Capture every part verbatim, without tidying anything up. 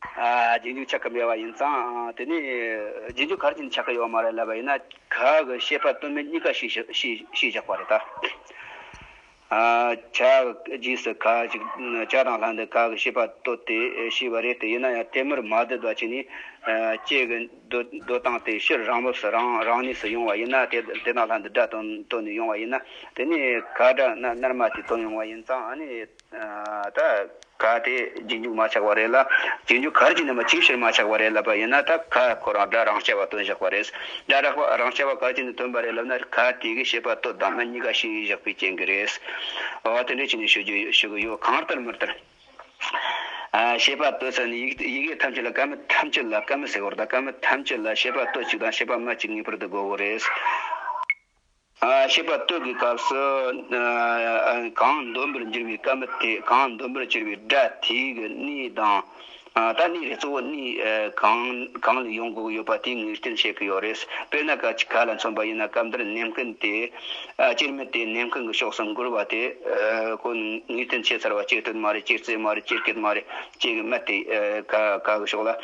ཨ་རྗེས་འཇུག་ཆགས་ཀྱི་མེད་པ་ཡིན་ཙང་། དེ་ནས་རྗེས་འཇུག་ག་རེ་བྱས་ནས་ཆགས་ཀྱི་ཡོད་མ་རེད་ལབ་པ་ཡིན་ན། ག་གི་བྱེད་པ་དོན་མེད་གཉིས་ཀ་ཤེས་བཞག་ཤེས་ཤེས་བཞག་པ་རེད་ད། ཨ་ཆ་རྗེས་སུ་ག་ཅིག་ཆ་དང་ལྷན་དུ་ག་གི་བྱེད་པ་ལྟོས་ཏེ་ཤེས་པ་རེད་དེ། ཡིན་ན་ཡང་དེ་མུར་མ་བསྡད་པ་བྱས་ནས། ཨ་ལྕེ་གི་འདོད་འདོད་སྟངས་དེ་ཕྱིར་རང་བབས་སུ་རང་རང་གནས་སུ་ཡོང་བ་ཡིན་ན། དེ་དེ་དང་ལྷན་དུ་སྒྲ་དོན་དོན་ནས་ཡོང་བ་ཡིན་ན། དེ་ནས་ག་སྒྲ་རྣ་རྣལ་མ་དེ་དོན་ཡོང་བ་ཡིན་ཙང་། ཨ་ནི་ད་ག་དེ་རྗེས་འཇུག་མ་ཆགས་པ་རེད་ལ། རྗེས་འཇུག་ག་རེ་བྱས་ནས་མ་ཅིའི་ཕྱིར་མ་ཆགས་པ་རེད་ལབ་པ་ཡིན་ན། ད་ག་ཁོ་རང་སྒྲ་རང་རྐྱ་བ་སྟོན་བཞག་པ་རེད། སྒྲ་རགས་པ་རང་རྐྱ་བ་ག་རེ་བྱས་ནས་སྟོན་པ་རེད་ལབ་ན། ག་དེ་གི་བྱེད་པ་ལྟོས་དང་སྨད་གཉིས་ཀ་ཤེས་བཞག་པའི་རྐྱེན་གྱིས་རེད། འོ་དེ་འདྲ་བྱས་ནས་ཞུ་རྒྱུ་ཞུ་གི་ཡོད། གང་ལྟར་མི་ལྟར། ཨ་བྱེད་པ་ལྟོས་ཟེར་ནས་ཡི་ཡི་གེ་ཐམས་ཅད་ལ་སྐར་མ་ཐམས་ཅད་ལ། སྐར་མ་ཟེར་བར་ད་སྐར་མ་ཐམས་ཅད་ལ་བྱེད་པ་ལྟོས་གཅིག་དང་བྱེད་པ་སྨད་གཅིག་ངེས་པར་དུ་དགོས་པ་རེད། ཨ་བྱེད་པ་ལྟོས་ཀྱི་སྐབས་སུ། ཨ་གང་འདོན་པར་འགྱུར་བའི་སྐར་མ་དེ། གང་འདོན་པར་འགྱུར་བའི་སྒྲ་དེའི་གི་གནས་དང་། ཨ་ད་གནས་རེད། གཙོ་བོ་གནས་ཨ་གང་གང་ལས་ཡོང་དགོས་ཀྱི་ཡོད་པ་དེ་ངེས་གཏན་བྱེད་ཀྱི་ཡོད་རེད། དཔེར་ན་ག་ཅིག་ག་ལ་མཚོན་པ་ཡིན་ན། སྐབས་འདིར་ནེམ་རྐན་དེ། ཨ་སྐྱེད་མེད་དེ་ནེམ་རྐན་གྱི་ཕྱོགས་སུ་འགུལ་བ་དེ། ཨ་ཁོ་ངེས་གཏན་བྱེད་ཚར་བ། སྐྱེད་སྟོད་མ་རེད། སྐྱེད་རྩེ་མ་རེད། སྐྱེད་སྐེད་མ་རེད། སྐྱེད་ཀྱི་སྨད་དེ། ཨ་ག་ག་གི་ཕྱོགས་ལ།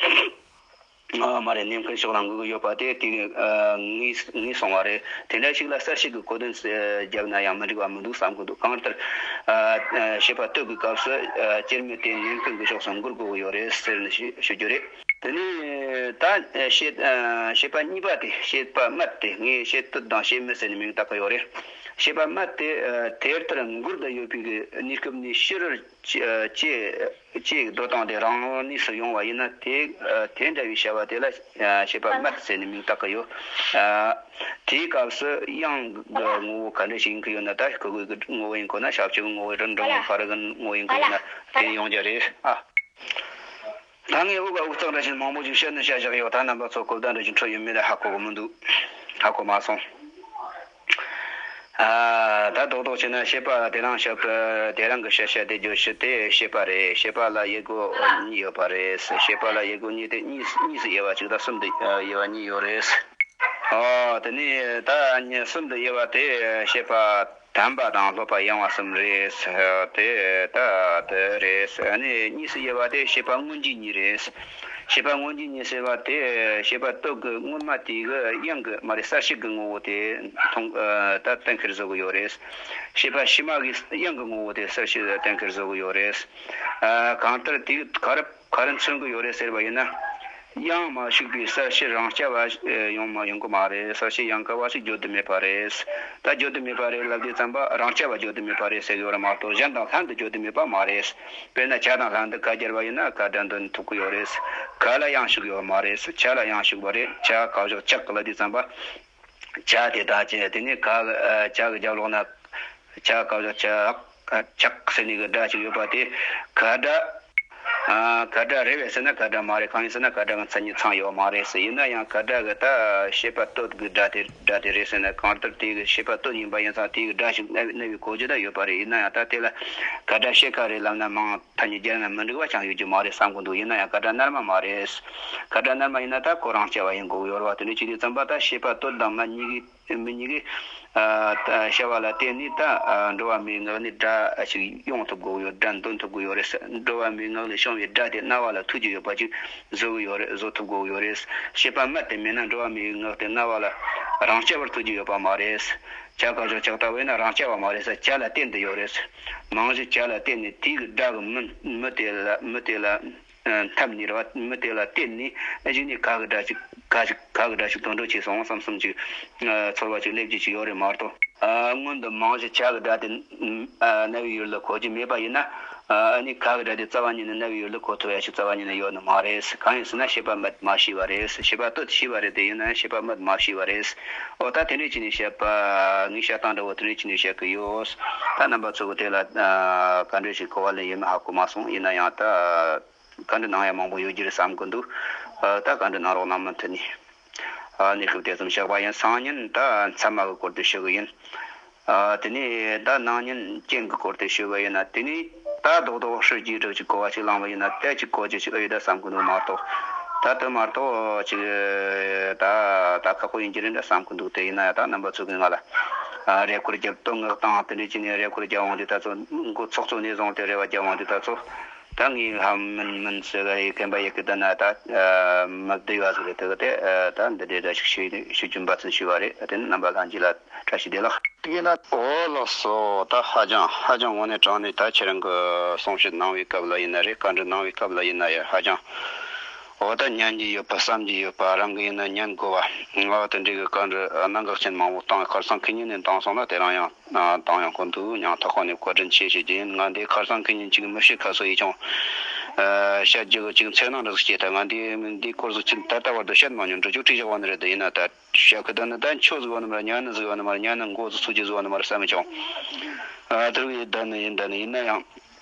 ཨ་མ་རེད། ནེམ་རྐན་ཕྱོགས་ལ་འགུལ་གྱི་ཡོད་པ་དེ། དེ་ཨ་ངེས་ངེས་སོང་བ་རེད། དེ་འདྲ་ཞིག་ལ་གསལ་བྱེད་ཀྱི་གོ་དོན་ཨ་བརྒྱབ་ན་ཡང་མི་འགྲིག་པ་མི་འདུག་བསམ་གྱི་འདུག། གང་ལྟར་ཨ་ཨ་བྱེད་པ་ལྟོས་ཀྱི་སྐབས་སུ། ཨ་སྐྱེད་མེད་དེ་ནེམ་རྐན་གྱི་ཕྱོགས་སུ་འགུལ་དགོས་ཀྱི་ཡོད་རེད་ཟེར་ནས་ཞུ་ཞུ་རྒྱུ་རེད། དེ་ནས་ད་ཨ་བྱེད་ཨ་བྱེད་པ་གཉིས་པ་དེ། བྱེད་པ་སྨད་དེ། ངས་བྱེད་ལྟོས་དང་བྱེད་མེད་ཟེར་ནས་མིང་བཏགས་ཀྱི་ཡོད་རེད། བྱེད་པ་སྨད་དེ་ཨ་དེ་ལྟར་འགུལ་དུ་ཡོད་པའི་གི་གནས་སྐབས་ནས་ཕྱི་རོལ་ལྕེ་ལྕེ་ལྕེ་ཡི་འདོད་སྟངས་དེ་རང་གནས་སུ་ཡོང་བ་ཡིན་ན། དེ་ཨ་དེ་འདྲ་བའི་བྱ་བ་དེ་ལ་ཨ་བྱེད་པ་སྨད་ཟེར་ནས་མིང་བཏགས་ཀྱི་ཡོད། ཨ་དེའི་སྐབས་སུ་དབྱངས་ཀྱི་ངོ་བོ་ག་འདྲ་ཞིག་ཡིན་གྱི་ཡོད་ན། ད་ཁོ་གི་ངོ་བོ་ཡིན་ཁོ་ན། ཞབས་ཀྱུ་གི་ངོ་བོ་རེད། འགྲེང་བུ་ཕ་རི་གི་ངོ་བོ་ཡིན་གྱི་ཡོད་ན། དེ་ཡོང་རྒྱུ་རེད། ཨ་ད་ངས་འུ་ག་འུ་ཚང་འདྲ་ཞིག་མང་པོ་ཞིག་བཤད་ནས་བཤད་བཞག་ཡོད། ད་རྣམ་པ་ཚོ་གོ་བརྡ་འདྲ་ཞིག་འཕྲོད་ཡོད་མེད་ཧ་གོ་གི་མི་འདུག། ཧ་གོ་མ་སོང་། ཨ་ད་རྡོག་རྡོག་བྱས་ན་བྱེད་པ་དེ་རང་བྱེད་པ་དེ་རང་གི་བྱ་བྱེད་དེ་བརྗོད་བྱེད་དེ་བྱེད་པ་རེད། བྱེད་པ་ལ་དབྱེ་སྒོ་གཉིས་ཡོད་པ་རེད། བྱེད་པ་ལ་དབྱེ་སྒོ་གཉིས་དེ་གཉིས་གཉིས་སུ་དབྱེ་བ་གཅིག་དང་གསུམ་དུ་དབྱེ་བ་གཉིས་ཡོད་རེད། ཨོ་དེ་ནས་ད་གཉིས་གསུམ་དུ་དབྱེ་བ་དེ་བྱེད་པ་དམ་པ་དང་སློབ་པ་ཡང་བ་གསུམ་རེད། དེ་ད་དེ་རེད། ཨ་ནི་གཉིས་སུ་དབྱེ་བ་དེ་བྱེད་པ་མངོན་གྱི་གཉིས་རེད། བྱེད་པ་མངོན་གྱི་གཉིས་ཟེར་བ་དེ་བྱེད་པ་སྟོད་ཀྱི་སྔོན་མ་དེ་གི་དབྱངས་ཀྱི་མ་རེད། གསལ་བྱེད་ཀྱི་ངོ་བོ་དེ་མཐོང་ད་གཏན་འཁེལ་བཟོ་གི་ཡོད་རེད། བྱེད་པ་ཕྱི་མ་གི་དབྱངས་ཀྱི་ངོ་བོ་དེ་གསལ་བྱེད་གཏན་འཁེལ་བཟོ་གི་ཡོད་རེད། ཨ་གང་ལྟར་དེ་ག་རེ་ག་རེ་མཚོན་གི་ཡོད་རེད་ཟེར་བ་ཡིན་ན། དབྱངས་མ་ཞུགས་པའི་གསལ་བྱེད་རང་རྐྱ་བ་ཡོང་མ་ཡོང་གི་མ་རེད། གསལ་བྱེད་ཡང་དག་པ་ཞིག་བརྗོད་དུ་མེད་པ་རེད། ད་བརྗོད་དུ་མེད་པ་རེད་ལབ་དུས་ཙམ་པ་རང་རྐྱ་བ་བརྗོད་དུ་མེད་པ་རེད་ཟེར་གི་ཡོད་རེད་མ་གཏོགས། གཞན་དང་ལྷན་དུ་བརྗོད་དུ་མེད་པ་མ་རེད། དཔེར་ན་ཆ་དང་ལྷན་དུ་ག་སྦྱར་བ་ཡིན་ན་ག་སྒྲ་འདོན་ཐུབ་ཀྱི་ཡོད་རེད། ག་ལ་དབྱངས་ཞུགས་ཡོད་མ་རེད། ཆ་ལ་དབྱངས་ཞུགས་པ་རེད། ཆ་ག་བཞག་ཆག་གི་ལབ་དུས་ཙམ་པ། ཆ་དེ་དག་ཆ་དེ་ནས་ག་ཆ་གི་རྒྱབ་ལོགས་ན་ཆ་ག་བཞག་ཆག་ཆག་ཟེར་ནས་གི་སྒྲ་ཅིག་ཡོད་པ་དེ་ག་སྒྲ། ཨ་ག་སྒྲ་རེད་པས་ཟེར་ན་ག་སྒྲ་མ་རེད། གང་ཡིན་ཟེར་ན་ག་སྒྲ་གི་མཚན་ཉིད་ཚང་ཡོད་མ་རེད་ཟེར། ཡིན་ན་ཡང་ག་སྒྲ་གི་ད་བྱེད་པ་སྟོད་གི་སྒྲ་དེ་སྒྲ་དེ་རེད་ཟེར་ན། གང་ལྟར་དེ་གི་བྱེད་པ་སྟོད་ཡིན་པ་ཡིན་ཙང་། དེ་གི་སྒྲ་ཞིག་གནས་པའི་གནས་པའི་གོ་རྒྱུ་ད་ཡོད་པ་རེད། ཡིན་ན་ཡང་ད་དེ་ལ་ག་སྒྲ་ཕྱེད་ཀ་རེད་ལབ་ན་མང་ཐ་སྙད་སྦྱར་ན་མི་འགྲིག་པ་ཅང་ཡོད་རྒྱུ་མ་རེད་བསམ་གི་འདུག། ཡིན་ན་ཡང་ག་སྒྲ་རྣལ་མ་མ་རེད། ག་སྒྲ་རྣལ་མ་ཡིན་ན་ད་ཁོ་རང་རྐྱ་བ་ཡིན་དགོས་ཡོད་རེད་བ། དེ་འདྲ་བྱེད་དུས་ཙམ་པ་ད་བྱེད་པ་སྟོད་དང་སྨད་གཉིས་ཀྱི་མི་གཉིས་ཀྱི་ཨ་ད་བྱ་བ་ལ་བརྟེན་ནས་ད་ཨ་འགྲོ་བ་མིའི་ངག་ནས་སྒྲ་ཞིག་ཡོང་ཐུབ་དགོས་ཡོད། སྒྲ་འདོན་ཐུབ་དགོས་ཡོད་རེད། འགྲོ་བ་མིའི་ངག་ལས་བྱུང་བའི་སྒྲ་དེ་རྣ་བ་ལ་ཐོས་རྒྱུ་ཡོད་པ་ཅིག་བཟོ་གི་ཡོད་རེད། བཟོ་ཐུབ་དགོས་ཡོད་རེད། བྱེད་པ་སྨད་དེ་མེད་ན་འགྲོ་བ་མིའི་ངག་དེ་རྣ་བ་ལ་རང་རྐྱ་བར་ཐོས་རྒྱུ་ཡོད་པ་མ་རེད། ཆ་ག་བཞག་ཆག་ལྟ་བས་ན་རང་རྐྱ་བ་མ་རེད་ཟེར། ཆ་ལ་བརྟེན་ཏེ་ཡོད་རེད། མང་གཞི་ཆ་ལ་བརྟེན་ནས་དེའི་གི་སྒྲ་གི་མུ་མུ་དེ་ལ་མུ་དེ་ལ་ཨ་འཐམས་ནས་རེད་བ། མུ་དེ་ལ་བརྟེན་ནས་གཞི་ནས་ག་གི་སྒྲ་ཞིག་ག་ཞིག་ག་གི་སྒྲ་ཞིག་དོན་འགྲོ་བྱས་སོང་བསམ་བསམ་ཅིག་ཨ་ཚོར་བ་ཅིག་སླེབས་རྒྱུ་ཅིག་ཡོད་རེད་མ་གཏོགས། ཨ་སྔོན་དུ་མང་གཞི་ཆ་གི་སྒྲ་དེ་ཨ་རྣ་བའི་ཡུལ་ལ་གོ་རྒྱུ་མེད་པ་ཡིན་ན། ཨ་ནི་ག་གི་སྒྲ་དེ་རྩ་བ་ཉིད་ནས་རྣ་བའི་ཡུལ་ལ་གོ་ཐུབ་ཡ་ཞིག་རྩ་བ་ཉིད་ནས་ཡོད་ནི་མ་རེད། གང་ཡིན་ཟེར་ན་བྱེད་པ་སྨད་མ་ཤེས་པ་རེད། བྱེད་པ་སྟོད་ཤེས་པ་རེད་དེ། ཡིན་ན་བྱེད་པ་སྨད་མ་ཤེས་པ་རེད། ཨོ་ད་དེ་འདྲས་བྱས་ནས་བཤད་པ། ངའི་བཤད་སྟངས་འདྲ་བོ་དེ་འདྲས་བྱས་ནས་བཤད་གི་ཡོད། ད་རྣམ་པ་ཚོ་གི་དེ་ལ་ཨ་ག་འདྲས་ཞིག་གོ་བ་ལེན་ཡོད་མེད་ཧ་གོ་མ་སོང་། ཡིན་ན་ཡང་ད་བཀའ་འདྲི་གནང་ཡ་མང་པོ་ཡོད་རྒྱུ་རེད་བསམ་གི་འདུག། ཨ་ད་བཀའ་འདྲི་གནང་རོགས་གནང་མུ་མཐུད་ནས། ཨ་གནས་སྐབས་དེ་ཙམ་བཞག་པ་ཡིན། སང་ཉིན་ད་མཚན་མ་གི་སྐོར་དུ་ཞུ་གི་ཡིན། ཨ་དེ་ནས་ད་སྣང་བརྙན་རྐྱེན་གྱི་སྐོར་དུ་ཞུ་གི་ཡིན་ན། དེ་ནས་ད་རྡོག་རྡོག་ཧྲིལ་གྱིས་འགྲོ་ཅིག་གོ་བ་ཞིག་བླངས་པ་ཡིན་ན། དེ་ཅིག་གོ་རྒྱུ་ཞིག་ཨེ་ཡོད་ད་བསམ་གི་འདུག་མ་གཏོགས། ད་དེ་མ་གཏོགས་ཅིག་ད་ད་ཁག་པོ་ཡིན་གྱི་རེད་འདྲ་བསམ་གི་འདུག། དེ་ཡིན་ན་ཡང་ད་རྣམ་པ་ཚོ་གིས་ང་ལ་ཨ་རེ་སྐུལ་རྒྱབ། བསྟོད་བསྔགས་དང་དེ་འདྲ་བྱས་ནས་རེ་སྐུལ་རྒྱབ་འོང་དུས་ད་ཚོ། མགོ་ཚོགས་གཙོ་ནས་བཟུང་སྟེ་རེ་བ་རྒྱབ་འོང་དུས་ད་ཚོ། ད་ངས་ཧ་མིན་མིན་ཟེར་ག་ཡི་མཁན་པ་ཡི་གེ་ད་ན་ད་མི་བདེ་བ་ཟིག་རེད། དེ་གི་དེ་ད་འདི་འདྲའི་འདྲ་ཞིག་ཞུ་ཞུ་རྒྱུ་འབད་བརྩོན་ཞུས་པ་རེད། དེ་ནི་རྣམ་པ་ལྷན་རྒྱས་ལ་བཀྲ་ཤིས་བདེ་ལེགས། དེ་གི་ན་ཨོ་ལགས་སོ། ད་ཧ་ཅང་ཧ་ཅང་དངོས་གནས་དྲང་གནས་ད་ཁྱེད་རང་གི་གསུང་བཤད་གནང་བའི་སྐབས་ལ་ཡིན་ན་རེད། བཀའ་འདྲི་གནང་བའི་སྐབས་ལ་ཡིན་ན་ཡང་ཧ་ཅང་ཨོ་ད་ཉན་གྱི་ཡོད་པ་བསམ་གྱི་ཡོད་པ། རང་གི་ཡིན་ན་ཉན་དགོས་པ། ང་དེ་འདྲའི་གི་བཀའ་འདྲི་གནད་འགག་ཅན་མང་པོ་བཏང་། ཁར་སང་ཁེ་ཉིན་ནས་བཏང་སོང་ན་དེ་རིང་ཡང་བཏང་ཡོང་གི་འདུག། ཡང་ཐོག་ཁ་ནས་བཀའ་དྲིན་ཆེ་ཞུ་རྒྱུ་ཡིན། ང་འདི་ཁར་སང་ཁེ་ཉིན་གཅིག་མི་ཤེས་ཁ་སོ་ཡིས་ཀྱང་བཤད་རྒྱུ་གི་གཅིག་འཚེར་སྣང་འདྲ་ཟིག་སྐྱེས། ད་ང་འདི་འདི་སྐོར་ཟིག་ཅིག་ད་ལྟ་བར་དུ་བཤད་མ་མྱོང་། འགྲོ་རྒྱུ་ཁྲིད་བཞག་པ་ནི་རེད། དེ་ཡིན་ན་ད་བཤད་གི་ད་ནི་ད་འཆོ་ཟིག་ཡོད་ནི་མ་རེད། ཉན་ནི་ཟིག་ཡོད་ནི་མ་རེད། ཉན་ནི་མགོ་ཟིག་ཚོས་རྒྱུ་ཟིག་ཡོད་ནི་མ་རེད་བསམ་བྱུང་། ཨ་དེ་རུ་ཡིན་ད་ནི་ཡིན་ད་ནི་ཡིན་ན་ཡང་།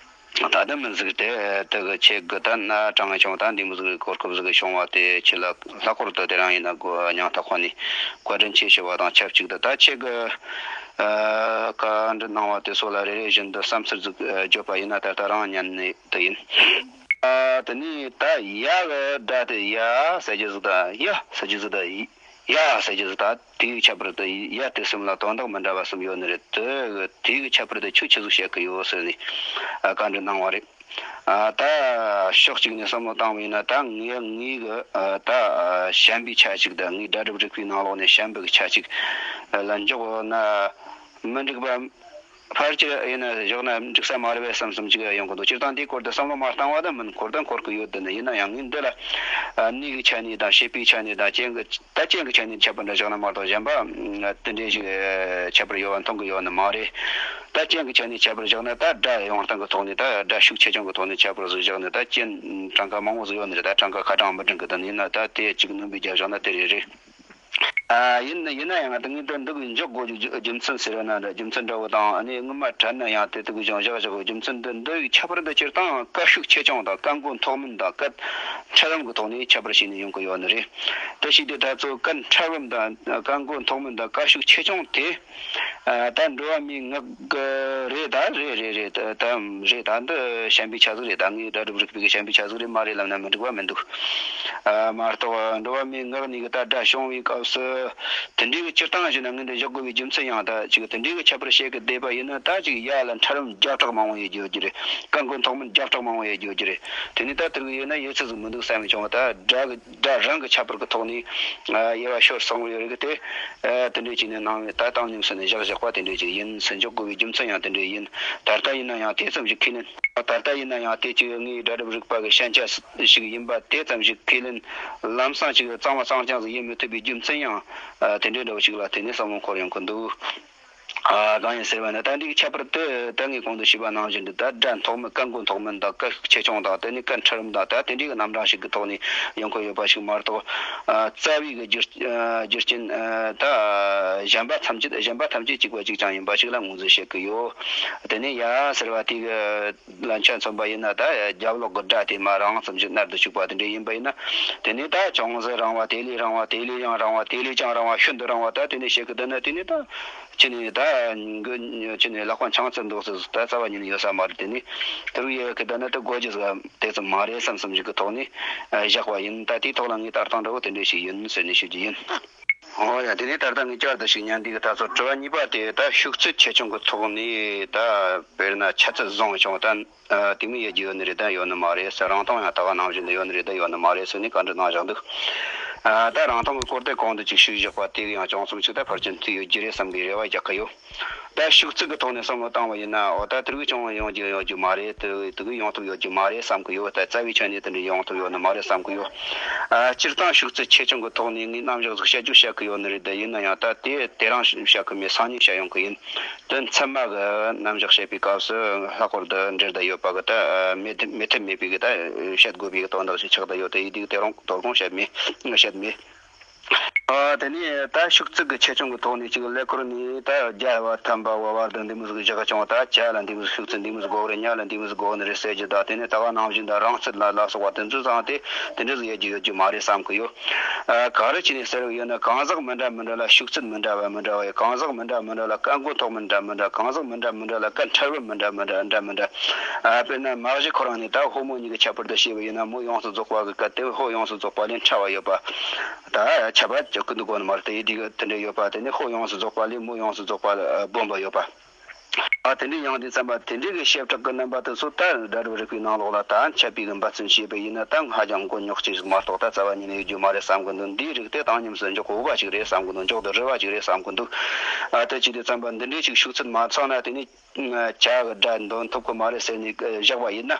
ད་ལྟ་མི་ཟིག་དེ་དེ་གི་ཆེད་གི་ད་ན་དྲང་བྱུང་། ད་འདི་མོ་ཟིག་གི་གོ་སྐབས་ཟིག་བྱུང་བ་དེ་ཁྱེད་ལ་ལྷག་པར་དུ་དེ་རིང་ཡིན་ན་སྙིང་ཐག་པ་ནས་བཀའ་དྲིན་ཆེ་ཞུ་བ་དང་ཆབས་ཅིག་ཏུ། ད་ཁྱེད་གི་ཨ་བཀའ་འདྲི་གནང་བ་དེ་ཚོ་ལ་རེ་རེ་བཞིན་དུ་བསམ་ཚུལ་ཟིག་ཨ་བརྗོད་པ་ཡིན་ན། ད་ལྟ་རང་ཉན་ནི་དེ་ཡིན། ཨ་དེ་ནས་ད་ཡ་གི་སྒྲ་དེ་ཡ་ཟེར་རྒྱུ་ཟིག་དང་ཡ་ཟེར་རྒྱུ་ཟིག་དང་། ཡ་ཟེར་རྒྱུ་ཟིག་དང་དེའི་ཁྱད་པར་དུ་ཡ་དེ་གསུམ་ལ་དོན་དག་མི་འདྲ་བ་གསུམ་ཡོད་ནི་རེད། དེ་དེའི་ཁྱད་པར་དུ་ཁྱོད་ཆི་ཟིག་བཤད་གི་ཡོད་ཟེར་ནས་ཨ་བཀའ་འདྲི་གནང་བ་རེད། ཨ་ད་ཕྱོགས་གཅིག་ནས་བསམ་བློ་བཏང་བ་ཡིན་ན། ད་ངས་ངས་གི་ཨ་ད་ཨ་གཞན་པའི་ཆ་ཞིག་དང་། ངའི་སྒྲ་སྒྲུབ་རིག་པའི་ནང་ལོགས་ནས་གཞན་པའི་ཆ་ཞིག་ལ་འཇོག་ན་མི་འགྲིག་པ། ཕལ་ཆེར་ཡིན་ན་བཞག་ན་འགྲིག་ས་མ་རེད་པས་བསམ་བསམ་ཅིག་ཡོང་གི་འདུག། སྤྱིར་བཏང་འདིའི་སྐོར་དུ་བསམ་བློ་མ་བཏང་བ་ད་མིན། འཁོར་ད་འཁོར་གི་ཡོད། དེ་ནི་ཡིན་ན་ཡང་ངས་འདི་ལ་ཨ་གནས་ཀྱི་ཆ་ནས་དང་བྱེད་པའི་ཆ་ནས་དང་རྐྱེན་གྱི་ད་རྐྱེན་གྱི་ཆ་ནས་ཁྱད་པར་འདྲ་བཞག་ན་མ་གཏོགས། གཞན་པ་ཨ་དེ་འདྲའི་ཞིག་ཨ་ཁྱད་པར་ཡོད་པ་མཐོང་གི་ཡོད་ནི་མ་རེད། ད་རྐྱེན་གྱི་ཆ་ནས་ཁྱད་པར་བཞག་ན། ད་སྒྲ་ཡོང་སྟངས་ཀྱི་ཐོག་ནས། ད་སྒྲ་ཤུགས་ཆེ་ཆུང་གི་ཐོག་ནས་ཁྱད་པར་ཟིག་བཞག་ནས། ད་རྐྱེན་གྲངས་ཀ་མང་པོ་ཟིག་ཡོད་ནི་རེད། ད་གྲངས་ཀ་ཁ་གྲངས་མི་འགྲིག་གི། ད་ཡིན་ན་ད་དེ་གཅིག་སྣོན་པ་བརྒྱབ་བཞག་ན་དེ་རེད། ཨ་ཡིན་ན་ཡིན་ན་ཡང་ད་ངས་ད་འདི་གི་འཇོག་དགོས་རྒྱུ་རྒྱུ་མཚན་ཟེར་ན་འདྲ། རྒྱུ་མཚན་འདྲ་བོ་དང་། ཨ་ནི་སྔོན་མ་དྲན་ན་ཡང་དེ་དུ་གི་ཅང་བཞག་བཞག་གི་རྒྱུ་མཚན་འདི། འདི་ཡི་ཁྱད་པར་འདི་སྤྱིར་བཏང་སྐད་ཤུགས་ཆེ་ཆུང་དང་སྐད་མགོ་མཐོ་དམན་དང་སྐད་ཕྲ་རམ་གྱི་ཐོག་ནས་ཁྱད་པར་བྱས་ནས་ཡོང་གི་ཡོད་ནི་རེད། དེ་བྱས་ཏེ་ད་ཚོ་སྐད་ཕྲ་རམ་དང་སྐད་མགོ་མཐོ་དམན་དང་སྐད་ཤུགས་ཆེ་ཆུང་དེ་ཨ་ད་འགྲོ་བ་མིའི་ངག་གི་རེད། ད་རེད་རེད་རེད། ད་ད་རེད། ད་འདི་བྱམས་པའི་ཆ་ཟིག་རེད། ད་ངའི་སྒྲ་སྒྲུབ་རིག་པའི་བྱམས་པའི་ཆ་ཟིག་རེད་མ་རེད་ལབ་ན་མི་འགྲིག་པ་མི་འདུག། ཨ་མ་གཏོགས་འགྲོ་བ་མིའི་ངག་ནས་གི་ད་སྒྲ་བྱུང་བའི་སྐབས་སུ་དེ་འདྲའི་གི་སྤྱིར་བཏང་བྱས་ན་ངས་འདི་བཞག་དགོས་པའི་རྒྱུ་མཚན་ཡང་ད་ཅིག་དེ་འདྲའི་གི་ཁྱད་པར་བཤད་གི་བསྡད་པ་ཡིན་ན། ད་ཅིག་ཡ་ལ་ཕྲ་རམ་བརྒྱ་ཕྲག་མང་བོ་ཡོད་རྒྱུ་ཡོད་རྒྱུ་རེད། སྐད་མགོ་མཐོ་དམན་བརྒྱ་ཕྲག་མང་བོ་ཡོད་རྒྱུ་ཡོད་རྒྱུ་རེད། དེ་ནས་ད་དེ་རིགས་ཡོད་ན་ཡོད་ཚད་ཟིག་མི་འདུག་བསམ་བྱུང་བ། ད་སྒྲ་གི་སྒྲ་རང་གི་ཁྱད་པར་གི་ཐོག་ནས་ཨ་དབྱེ་བ་ཤོར་སོང་ཡོད་རེད་གི། དེ་ཨ་དེ་འདྲའི་ཅིག་ནས་གནང་བའི་ད་བཏང་སྙོམས་སུ་ནས་བཞག་བཞག་པ་དེ་འདྲའི་ཅིག་ཡིན་ཟེར་འཇོག་དགོས་པའི་རྒྱུ་མཚན་ཡང་དེ་འདྲའི་ཡིན། ད་ལྟ་ཡིན་ན་ཡང་དེ་ཙམ་ཞིག་ཁས་ལེན། ད་ལྟ་ཡིན་ན་ཡང་དེ་ཅིག་ངའི་སྒྲ་སྒྲུབ་རིག་པ་གི་ཞན་ཆ་ཞིག་ཡིན་པ་དེ་ཙམ་ཞིག་ཁས་ལེན། ལམ་སང་ཅིག་གཙང་མ་གཙང་རྐྱང་ཟིག་ཡིན་མི་ཐུབ་པའི་རྒྱུ་མཚན་ཡང་ཨ་དེ་འདྲའི་འདྲ་བོ་ཞིག་ལ་བརྟེན་ནས་བསམ་བློ་འཁོར་ཡོང་གི་འདུག། ཨ་གང་ཡིན་ཟེར་བ་ན། ད་འདིའི་ཁྱད་པར་དེ་ད་ངས་གོང་དུ་ཞུས་པ་ནང་བཞིན་དུ། ད་སྒྲ་མཐོ་དམན་སྐད་མགོ་མཐོ་དམན་དང་སྐད་ཤུགས་ཆེ་ཆུང་དང་། དེ་ནས་སྐད་ཕྲ་རམ་དང་། ད་དེ་འདྲའི་གི་རྣམ་གྲངས་ཤིག་གི་ཐོག་ནས་ཡོང་གི་ཡོད་པ་ཞིག་མ་གཏོགས། ཨ་རྩ་བའི་གི་རྒྱུ་ཨ་རྒྱུ་རྐྱེན་ཨ་ད་གཞན་པ་ཐམས་ཅད་གཞན་པ་ཐམས་ཅད་གཅིག་པ་གཅིག་རྐྱང་ཡིན་པ་ཞིག་ལ་ངོས་འཛིན་བྱེད་ཀྱི་ཡོད། དེ་ནས་ཡ་ཟེར་བ་དེ་གི་ལ་ཆ་མཚོན་པ་ཡིན་ན། ད་རྒྱབ་ལོགས་ཀྱི་སྒྲ་དེ་མར་རིང་ཙམ་ཞིག་སྣར་དུ་བཅུག་པ་དེ་འདྲ་ཡིན་པ་ཡིན་ན། དེ་ནས་ད་ཅུང་ཟད་རིང་བ། དེ་ལས་རིང་བ། དེ་ལས་ཡང་རིང་བ། དེ་ལས་ཀྱང་རིང་བ། ཤིན་ཏུ་རིང་བ། ད་དེ་ནས་བཤད་གི་བསྡད་ན། དེ་ནས་ད་ཁྱེད་ནས་ད་གི་ཁྱེད་ནས་ལག་པ་འཆང་ཚར་འདུག་ཟེར། ད་རྩ་བ་ཉིད་ནས་ཡོད་ས་མ་རེད། དེ་ནས་དེ་རུ་ཡོད་གི་བསྡད་ན་ད་དགོས་རྒྱུ་ཟིག་དེ་ཙམ་མ་རེད་བསམ་བསམ་ཞིག་གི་ཐོག་ནས་བཞག་པ་ཡིན། ད་དེའི་ཐོག་ལ་ངའི་ལྟ་སྟངས་འདྲ་བོ་དེ་འདྲ་ཞིག་ཡིན་ཟེར་ནས་ཞུ་རྒྱུ་ཡིན། འོ་ཡ། དེ་ནས་ད་ལྟ་ངས་བསྐྱར་དུ་ཞིག་ཉན་དུས་ཀྱི་ད་ཚོ་དྲི་བ་གཉིས་པ་དེ། ད་ཤུགས་ཚད་ཆེ་ཆུང་གི་ཐོག་ནས་ད་དཔེར་ན་ཆ་ཚད་བཟུང་བྱུང་། ད་ཨ་དེ་མོ་ཡོད་རྒྱུ་ཡོད་ནི་རེད་ད་ཡོད་ནི་མ་རེད་ཟེར། རིང་ཐུང་ཡང་ད་ག་ནང་བཞིན་དུ་ཡོད་ནི་རེད་ད་ཡོད་ནི་མ་རེད་ཟེར་ནས་བཀའ་འདྲི་གནང་བཞག་འདུག། ཨ་ད་རིང་ཐུང་གི་སྐོར་དེ་གོང་དུ་ཅིག་ཞུས་བཞག་པ་དེ་གི་ཡང་ཅུང་ཙམ་ཞིག་ད་ཕལ་ཆེར་མཐུད་ཡོད་རྒྱུ་རེད་བསམ་གི་རེ་བ་རྒྱག་གི་ཡོད། ད་ཤུགས་ཚད་ཀྱི་ཐོག་ནས་བསམ་བློ་བཏང་བ་ཡིན་ན། འོ་ད་དེ་རིགས་ཀྱང་ཡོང་རྒྱུ་ཡོང་རྒྱུ་མ་རེད། དེ་དེ་གི་ཡོང་ཐུབ་ཡོད་རྒྱུ་མ་རེད་བསམ་གི་ཡོད། ད་རྩ་བའི་ཆ་ནས་དེ་འདྲ་ཡོང་ཐུབ་ཡོད་ནི་མ་རེད་བསམ་གི་ཡོད། ཨ་སྤྱིར་བཏང་ཤུགས་ཚད་ཆེ་ཆུང་གི་ཐོག་ནས་ངས་རྣམ་གཞག་ཟིག་བཤད་རྒྱུ་བཤད་གི་ཡོད་ནི་རེད། ད་ཡིན་ན་ཡང་ད་དེ་དེ་རིང་བཤད་གི་མེད། སང་ཉིན་བཤད་ཡོང་གི་ཡིན། དོན་ཚད་མ་གི་རྣམ་གཞག་བཤད་པའི་སྐབས་སུ་ལྷག་པར་དུ་འབྲེལ་བསྡད་ཡོད་པ་གི་ད་མེད་མེད་ཐབས་མེད་པའི་གི་ད་བཤད་དགོས་པའི་གི་དོན་དག་ཞིག་ཆགས་བསྡད་ཡོད། དེ་ཡི་དུས་དེ་རིང་དོ་དགོང་བཤད་མེད་བཤད་མེད། ཨ་དེ་ནས་ད་ཤུགས་ཚད་ཀྱི་ཆེ་ཆུང་གི་ཐོག་ནས་ཅིག་ཀླད་ཀོར་ནས་ད་བརྒྱ་བ་ཐམ་པ་བ་བར་དུ་འདི་མོ་ཟིག་བཞག་བྱུང་། ད་བརྒྱ་ལ་འདི་མོ་ཟིག་ཤུགས་ཚད་འདི་མོ་ཟིག་དགོས་རེད། ཉ་ལ་འདི་མོ་ཟིག་དགོས་ནི་རེད་ཟེར་རྒྱུ་དང་། དེ་ནས་ད་ག་ནང་བཞིན་ད་རིང་ཚད་ལ་ལ་སོགས་པ་དེ་ཚོ་ཚང་དེ་དེ་འདྲ་ཟིག་ཡོད་རྒྱུ་ཡོད་རྒྱུ་མ་རེད་བསམ་གི་ཡོད། ཨ་ག་རེ་བྱས་ནས་ཟེར་བ་ཡོད་ན། གང་ཟག་མི་འདྲ་མི་འདྲ་ལ་ཤུགས་ཚད་མི་འདྲ་བ་མི་འདྲ་བ་ཡོད། གང་ཟག་མི་འདྲ་མི་འདྲ་ལ་སྐད་མགོ་མཐོ་དམན་འདྲ་མི་འདྲ། གང་ཟག་མི་འདྲ་མི་འདྲ་ལ་སྐད་ཕྲ་བོ་མི་འདྲ་མི་འདྲ་འདྲ་མི་འདྲ། ཨ་དཔེར་ན་མ་གཞི་ཁོ་རང་ནས་ད་ཕོ་མོ་གཉིས་ཀྱི་ཁྱད་པར་དུ་བཤད་པ་ཡིན་ན། མོ་ཡོངས་སུ་རྫོགས་པ་གི་སྐད་དེ་ཕོ་ཡོངས་སུ་རྫོགས་པ་ལས་ཕྲ་བ་ཡོད་པ། ད་ཁྱབ་པ་ཅིག་ཀུན་ཏུ་དགོས་ནི་མ་རེད། དེ་ཡི་དེ་གི་དེ་འདྲ་ཡོད་པ། དེ་ནས་ཕོ་ཡོངས་སུ་རྫོགས་པ་ལས་མོ་ཡོངས་སུ་རྫོགས་པ་ལ་སྦོམ་པ་ཡོད་པ། ཨ་དེ་འདྲའི་ཡང་དེ་ཙམ་པ་དེ་འདྲའི་གི་བྱེ་བྲག་གི་རྣམ་པ་དེ་ཚོ་ད་སྒྲ་སྒྲུབ་རིག་པའི་ནང་ལོགས་ལ་ད་འཆད་པའི་གི་འབད་བརྩོན་བྱས་པ་ཡིན་ན་ད་ཧ་ཅང་མགོ་རྙོག་ཅིག་མ་གཏོགས་ད་རྩ་བ་ཉིད་ནས་ཡོད་རྒྱུ་མ་རེད་བསམ་གི་འདུག་འདིའི་རིགས་དེ་བཏང་སྙོམས་སུ་འཇོག་དགོས་པ་ཞིག་རེད་བསམ་གི་འདུག་འཇོག་ཏུ་རེ་བ་ཞིག་རེད་བསམ་གི་འདུག་ཨ་དེ་བྱས་དུས་ཙམ་པ་འདི་འདྲའི་ཞིག་ཤུགས་ཚད་མ་ཚང་ན་དེ་ནི་བྱ་གི་སྒྲ་འདོན་ཐུབ་གི་མ་རེད་ཟེར་ནས་བཞག་པ་ཡིན་ན།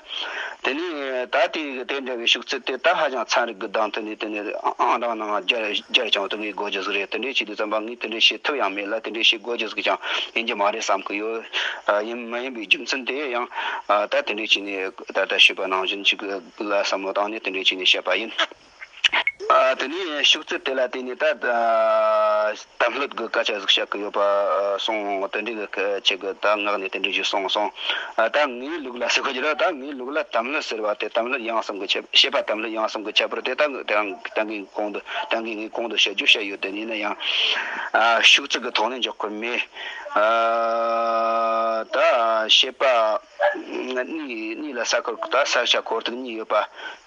དེ་ནས་ད་ལྟའི་དེ་འདྲ་བའི་ཤུགས་ཚད་དེ་ད་ཧ་ཅང་ཚན་རིག་གི་གདངས་ཐོན་ནས་དེ་ནས་ཨང་གྲངས་ནང་སྦྱར་སྦྱར་ཀྱང་ཐུབ་ངེས་དགོས་རྒྱུ་ཟིག་རེད། དེ་འདྲའི་བྱེད་དུས་ཙམ་པ་ངས་དེ་འདྲའི་བྱེད་ཐུབ་ཡང་མེད་ལ་དེ་འདྲའི་བྱེད་དགོས་རྒྱུ་ཟིག་ཀྱང་ཡིན་རྒྱུ་མ་རེད་བསམ་གི་ཡོད། ཡིན་མ་ཡིན་པའི་རྒྱུ་མཚན་དེ་ཡང་ད་དེ་འདྲའི་བྱས་ནས་ད་ལྟ་ཞུས་པ་ནང་བཞིན་ཅིག་ལ་བསམ་བློ་བཏང་ནས་དེ་འདྲའི་བྱས་ནས་བཤད་པ་ཡིན། ཨ་དེ་ནས་ཤུགས་ཚད་དེ་ལ་བརྟེན་ནས་ད་ད་དམ་ལྷོད་ཀྱི་སྐད་ཆ་ཟིག་བཤད་ཀྱི་ཡོད་པ་གསུངས། དེ་འདྲའི་གི་ཆེད་ཀྱི་ད་ངག་ནས་དེ་འདྲའི་ཞིག་གསུངས་སོང་། ཨ་ད་ངའི་ལུགས་ལ་ཟེར་གི་ཡོད་ར། ད་ངའི་ལུགས་ལ་དམ་ལྷོད་ཟེར་བ་དེ་དམ་ལྷོད་ཡང་གསུམ་གྱི་ཁྱད་བྱེད་པ་དམ་ལྷོད་ཡང་གསུམ་གྱི་ཁྱད་པར་དེ་ད་ད་ད་གིན་གོང་དུ་ད་གིན་ངས་གོང་དུ་བཤད་རྒྱུ་བཤད་ཡོད། དེ་ཡིན་ན་ཡང་ཨ་ཤུགས་ཚད་ཀྱི་ཐོག་ནས་འཇོག་གི་མེད། ཨ་ད་བྱེད་པ་གཉིས་གཉིས་ལ་ས་ཁུལ་ད་ས་ཆ་ཁོར་ཐུག་གཉིས་ཡོད་པ།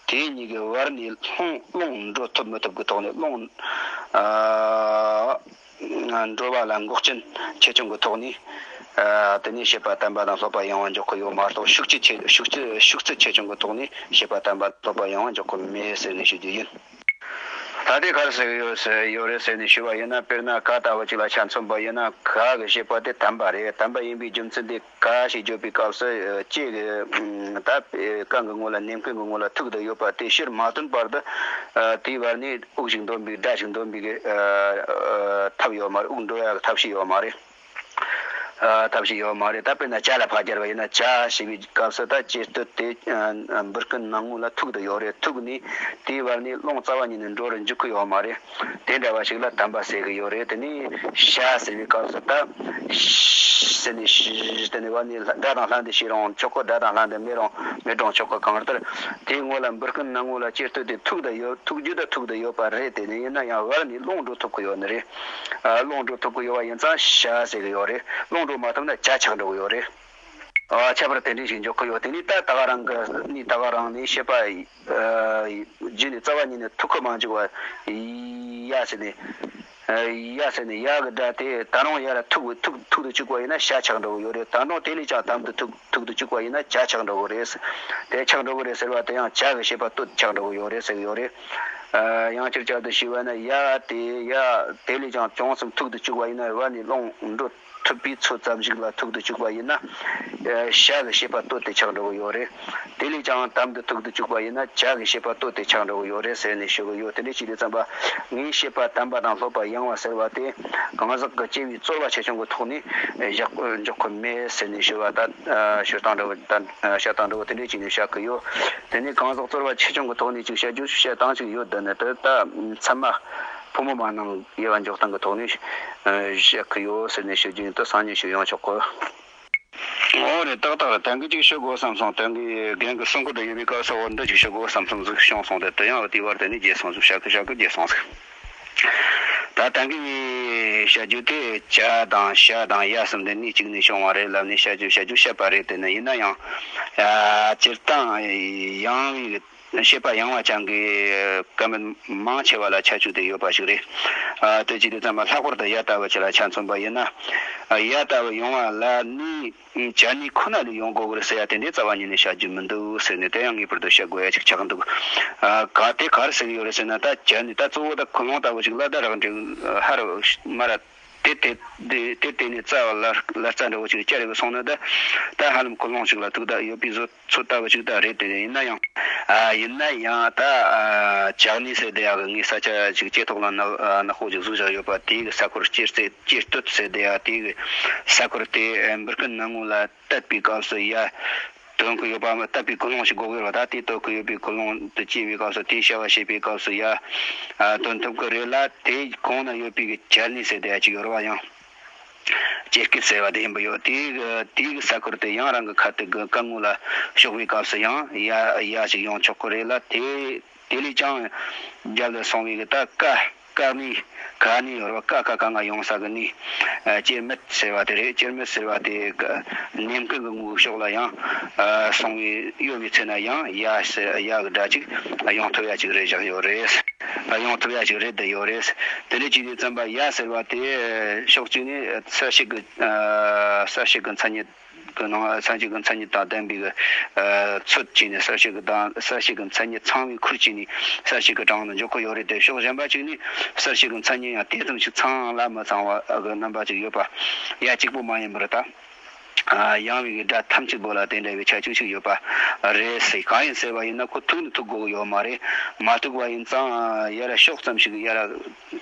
དེ་གཉིས་ཀྱི་བར་ནས་ལྷུང་ལོང་འགྲོ་ཐུབ་མི་ཐུབ་ཀྱི་ཐོག་ནས་ལོང་ཨ་འགྲོ་བ་ལ་འགོག་རྐྱེན་ཆེ་ཆུང་གི་ཐོག་ནས་ཨ་དེ་ནས་བྱེད་པ་དམ་པ་དང་སློབ་པ་ཡང་བ་འཇོག་གི་ཡོད་མ་གཏོགས། ཤུགས་ཆེ་ཆེ་ཤུགས་ཆེ་ཤུགས་ཚད་ཆེ་ཆུང་གི་ཐོག་ནས་བྱེད་པ་དམ་པ་སློབ་པ་ཡང་བ་འཇོག་གི་མེད་ཟེར་ནས་ཞུ་རྒྱུ་ཡིན། ད་ལྟའི་ཁར་ཟེར་གི་ཡོད་ཟེར་ཡོད་རེད་ཟེར་ནས་ཞུ་བ་ཡིན་ན། དཔེར་ན་ག་ལྟ་བུ་ཅིག་ལ་ཆ་མཚོན་པ་ཡིན་ན། ག་གི་བྱེད་པ་དེ་དམ་པ་རེད། དམ་པ་ཡིན་པའི་རྒྱུ་མཚན་དེ། ག་ཞེས་བརྗོད་པའི་སྐབས་སུ་ཨ་ལྕེ་གི་ཨ་ད་ཨ་རྐང་གི་ངོ་ལ་ནེམ་རྐན་གི་ངོ་ལ་ཐུག་ཏུ་ཡོད་པ་དེ་ཕྱིར་མ་ཐོན་བར་དུ་ཨ་དེའི་བར་ནས་དབུགས་ཤིག་འདོན་པའི་སྒྲ་ཞིག་འདོན་པའི་གི་ཨ་ཨ་ཐབས་ཡོད་མ་རེད། དབུགས་འགྲོ་ཡག་གི་ཐབས་ཤེས་ཡོད་མ་རེད། ཨ་ཐབས་ཤེས་ཡོད་མ་རེད། ད་དཔེར་ན་ཇ་ལ་ཕར་སྦྱར་བ་ཡིན་ན། ཇ་ཞེས་པའི་སྐབས་སུ་ད་ལྕེ་སྟོད་དེ་ཨ་འབུར་རྐན་ནང་ངོ་ལ་ཐུག་ཏུ་ཡོད་རེད། ཐུག་ནས་དེའི་བར་ནས་རླུང་རྩ་བ་ཉིད་ནས་འགྲོ་རུ་འཇུག་གི་ཡོད་མ་རེད། དེ་འདྲ་བ་ཞིག་ལ་དམ་པ་ཟེར་གི་ཡོད་རེད། དེ་ནས་ཤ་ཟེར་བའི་སྐབས་སུ་ད་ཤ་ཟེར་ནས་ཤ་དེ་ནས་བར་ནས་སྒྲ་དང་ལྷན་དུ་ཤེས་རུང་ཆོག་གི། སྒྲ་དང་ལྷན་དུ་མེད་རུང་མེད་རུང་ཆོག་གི། གང་ལྟར་དེའི་ངོ་ལ་འབུར་རྐན་ནང་ངོ་ལ་ལྕེ་སྟོད་དེ་ཐུག་ད་ཡོད། ཐུག་རྒྱུ་ད་ཐུག་ད་ཡོད་པ་རེད། དེ་ནས་ཡིན་ན་ཡང་བར་ནས་རླུང་འགྲོ་ཐུབ་གི་ཡོད་ནི་རེད། ཨ་རླུང་འགྲོ་ཐུབ་གི་ཡོད་པ་ཡིན་ཙང་ཤ་ཟེར་གི་ཡོད་རེད། རླུང་འགྲོ་མ་ཐུབ་ན་ཇ་ཆགས་འགྲོ་གི་ཡོད་རེད། ཨ་ཁྱད་པར་དེ་འདྲ་ཞིག་འཇོག་གི་ཡོད། དེ་ནས་ད་ད་ག་རང་གི་ནི་ད་ག་རང་ནས་བྱེད་པ་ཨ་བརྒྱུད་ནས་རྩ་བ་ཉིད་ནས་ཐུག་གི་མ་འཇུག་པ། ཡ་ཟེར་ནས་ཨ་ཡ་ཟེར་ནས་ཡ་གི་སྒྲ་དེ་ད་རུང་ཡར་ཐུག་ཐུག་ཐུག་ཏུ་བཅུག་པ་ཡིན་ན་ཤ་ཆགས་འགྲོ་གི་ཡོད་རེད། ད་རུང་དེ་ལས་ཀྱང་དམ་དུ་ཐུག་ཐུག་ཏུ་བཅུག་པ་ཡིན་ན་ཇ་ཆགས་འགྲོ་གི་རེད། དེ་ཆགས་འགྲོ་གི་རེད་ཟེར་བ་དེ་ཡང་ཇ་གི་བྱེད་པ་སྟོད་ཆགས་འགྲོ་གི་ཡོད་རེད་ཟེར་གི་ཡོད་རེད། ཨ་ཡང་བསྐྱར་བསྐྱར་དུ་ཞུས་པ་ན། ཡ་དེ་ཡ་དེ་ལས་ཀྱང་ཅུང་ཙམ་ཐུག་ཏུ་བཅུག་པ་ཡིན་ན་བར་ནས་རླུང་འགྲོ་ཐུབ་པའི་ཚོད་ཙམ་ཞིག་ལ་ཐུག་ཏུ་བཅུག་པ་ཡིན་ན། ཨ་ཤ་གི་བྱེད་པ་སྟོད་དེ་ཆགས་འགྲོ་གི་ཡོད་རེད། དེ་ལས་ཀྱང་དམ་དུ་ཐུག་ཏུ་བཅུག་པ་ཡིན་ན་ཇ་གི་བྱེད་པ་སྟོད་དེ་ཆགས་འགྲོ་གི་ཡོད་རེད་ཟེར་ནས་ཞུ་གི་ཡོད། དེ་འདྲ་བྱས་དུས་ཙམ་པ་ངས་བྱེད་པ་དམ་པ་དང་སློབ་པ་ཡང་བ་ཟེར་བ་དེ་གང་ཟག་གི་སྐྱེ་བའི་རྩོལ་བ་ཆེ་ཆུང་གི་ཐོག་ནས་བཞག་འཇོག་གི་མེད་ཟེར་ནས་ཞུ་བ་ད་ཞུ་སྟངས་འདྲ་བོ་ད་བཤད་སྟངས་འདྲ་བོ་དེ་འདྲ་བྱས་ནས་བཤད་གི་ཡོད། དེ་ནས་གང་ཟག་རྩོལ་བ་ཆེ་ཆུང་གི་ཐོག་ནས་ཅིག་བཤད་རྒྱུ་བཤད་སྟངས་ཅིག་ཡོད། འདི་ནི་དེ་ད་ཚད་མ་ཕོ་མོ་མ་ནང་དབྱེ་བ་འཇོག་སྟངས་ཀྱི་ཐོག་ནས་བཤད་གི་ཡོད་ཟེར་ནས་ཞུ་རྒྱུ་ཡིན། དེ་སང་ཉིན་ཞུ་ཡང་ཆོག་གི། འོ་རེད། ཏག་ཏག་རེད། ད་གིན་ཅིག་ཞུ་དགོས་བསམ་སོང་། ད་གིན་རྒན་གྱི་གསུང་སྐོར་དུ་ཡོད་པའི་སྐབས་སུ་འོ་འདི་ཅིག་ཞུ་དགོས་བསམ་སོང་ཟིག་བྱུང་སོང་སྟེ། དེ་ཡང་དེའི་བར་དེ་ནས་བརྗེད་སོང་ཟིག་བཤད་གི་བཤད་གི་བརྗེད་སོང་ཟིག་ད་ད་གིན་ངས་བཤད་རྒྱུ་དེ་ཇ་དང་ཤ་དང་ཡ་གསུམ་དེ་གནས་གཅིག་ནས་བྱུང་བ་རེད་ལབ་ནས་བཤད་རྒྱུ་བཤད་རྒྱུ་བཤད་པ་རེད། དེ་ནི་ཡིན་ན་ཡང་ཨ་སྤྱིར་བཏང་ཡང་བའི་བྱེད་པ་ཡང་བ་ཅན་གྱི་བཀའ་མོལ་མང་ཆེ་བ་ལ་ཁྱད་ཆོས་དེ་ཡོད་པ་ཞིག་རེད། ཨ་དེ་བྱས་དུས་ཙམ་པ་ལྷག་པར་དུ་ཡ་ལྟ་བུ་ཅིག་ལ་ཆ་མཚོན་པ་ཡིན་ན། ཨ་ཡ་ལྟ་བུ་ཡོང་བ་ལ་ནི་ཇ་ནི་ཁོ་ན་ལས་ཡོང་དགོས་ཀྱི་རེད་ཟེར་ཡ་དེ་འདྲའི་རྩ་བ་ཉིད་ནས་བཤད་རྒྱུ་མི་འདུག་ཟེར་ནས། དེ་ཡང་ངེས་པར་དུ་བཤད་དགོས་ཡ་ཅིག་ཆགས་འདུག་ཨ་ག་དེ་ག་རེ་ཟེར་གྱི་ཡོད་རེད་ཟེར་ན། ད་ཇ་ནི་ད་གཙོ་བོ་ད་ཀུན་སློང་ལྟ་བུ་ཅིག་ལ་ད་རག་འདྲ་ཧ་ར་མ་ར་དེ་དེ་དེ་དེ་དེ་ནས་རྩ་བ་ལ་ལ་རྩ་འདྲ་བོ་ཅིག་བསྐྱལ་རེ་བ་སོང་ན། ད་ད་ཧ་ལམ་ཀུན་སློང་ཅིག་ལ་ཐུག་ད་ཡོད་པའི་བཟོ་ཚོད་ལྟ་བུ་ཅིག་ད་རེད། དེ་ཡིན་ན་ཡང་ཨ་ཡིན་ན་ཡང་ད་ཨ་ཇ་ནི་ཟེར་དེ་ཡག་གི་ངའི་ས་ཆ་ཅིག་ལྕེ་ཐོག་ལ་ནག་ནག་པོ་ཅིག་བཟོས་བཞག་ཡོད་པ་དེའི་གི་ས་ཁུལ་ལྕེ་རྩེ་ལྕེ་སྟོད་ཟེར་དེ་ཡག་དེའི་གི་ས་ཁུལ་དེ་འབུར་རྐན་ནང་ངོ་ལ་བཏབ་པའི་སྐབས་སུ་ཡ་དོན་གི་ཡོད་པ་མ་བཏབ་པའི་ཀུན་སློང་ཞིག་དགོས་ཀྱི་རེད་པ། ད་དེ་དོན་གི་ཡོད་པའི་ཀུན་སློང་དུ་སྐྱེ་བའི་སྐབས་སུ་དེའི་བྱ་བ་བྱེད་པའི་སྐབས་སུ་ཡ་ཨ་དོན་ཐུབ་ཀྱི་རེད་ལ། དེའི་གོང་ན་ཡོད་པའི་གི་ཇ་ནི་ཟེར་དེ་ཡག་ཅིག་ཡོད་རེད་པ། ཡང་ལྕེ་སྐེད་ཟེར་བ་དེ་ཡིན་པ་ཡོད། དེའི་གི་དེའི་གི་ས་ཁུལ་དེ་ཡང་རང་གི་ཁ་ཐུག་གི་རྐང་ངོ་ལ་ཕྱོགས་པའི་སྐབས་སུ་ཡང་ཡ་ཡ་ཞིག་ཡོང་ཆོག་གི་རེད་ལ། དེ་དེ་ལས་ཀྱང་རྒྱབ་ལ་སོང་བའི་གི་ད་ཀ་ཀ་ནི་ག་ནི་ཡོད་རེད་པ། ཀ་ཀ་ག་ང་ཡོང་ས་གི་ནི་ཨ་དཀྱིལ་མེད་ཟེར་བ་དེ་རེད། དཀྱིལ་མེད་ཟེར་བ་དེ་གི་ནེམ་རྐན་གི་ངོ་ཕྱོགས་ལ་ཡང་ཨ་སོང་བའི་གཡོ་བའི་ཚེ་ན་ཡང་ཡ་ཟེར་ཡ་གི་སྒྲ་ཅིག་ཡོང་ཐུབ་ཡ་ཅིག་རེད་བཞག་ཡོད་རེད། ཡོང་ཐུབ་ཡ་ཅིག་རེད་བསྡད་ཡོད་རེད། དེ་འདྲ་བྱས་དུས་ཙམ་པ་ཡ་ཟེར་བ་དེ་ཕྱོགས་གཅིག་ནས་གསལ་བྱེད་ཀྱི་ཨ་གསལ་བྱེད་ཀྱི་མཚན་ཉིད་ གི་ནང་གསལ་བྱེད་ཀྱི་མཚན་ཉིད་དང་ལྡན་པའི་གི་ཚོད་བྱས་ནས་གསལ་བྱེད་ཀྱི་དང་གསལ་བྱེད་ཀྱི་མཚན་ཉིད་ཚང་བའི་ཁུལ་བྱས་ནས་གསལ་བྱེད་ཀྱི་གྲངས་ལ་འཇོག་གི་ཡོད་རེད་དེ། ཕྱོགས་གཞན་པ་གཅིག་ནས་གསལ་བྱེད་ཀྱི་མཚན་ཉིད་ཡང་དེ་ཙམ་ཞིག་ཚང་ལ་མི་ཚང་བ་གི་རྣམ་པ་ཅིག་ཡོད་པ། ཡ་གཅིག་པོ་མ་ཡིན་པར་ད། ཡང་བའི་གི་སྒྲ་ཐམས་ཅད་པོ་ལ་དེ་འདྲ་བའི་ཁྱད་ཆོས་ཤིག་ཡོད་པ་རེད་ཟེར། གང་ཡིན་ཟེར་བ་ཡིན་ན་ཁོ་ཐུག་ནི་ཐུག་དགོས་ཀྱི་ཡོད་མ་རེད། མ་ཐུག་པ་ཡིན་ཙང་ཡར་ཕྱོགས་ཙམ་ཞིག་ཡར་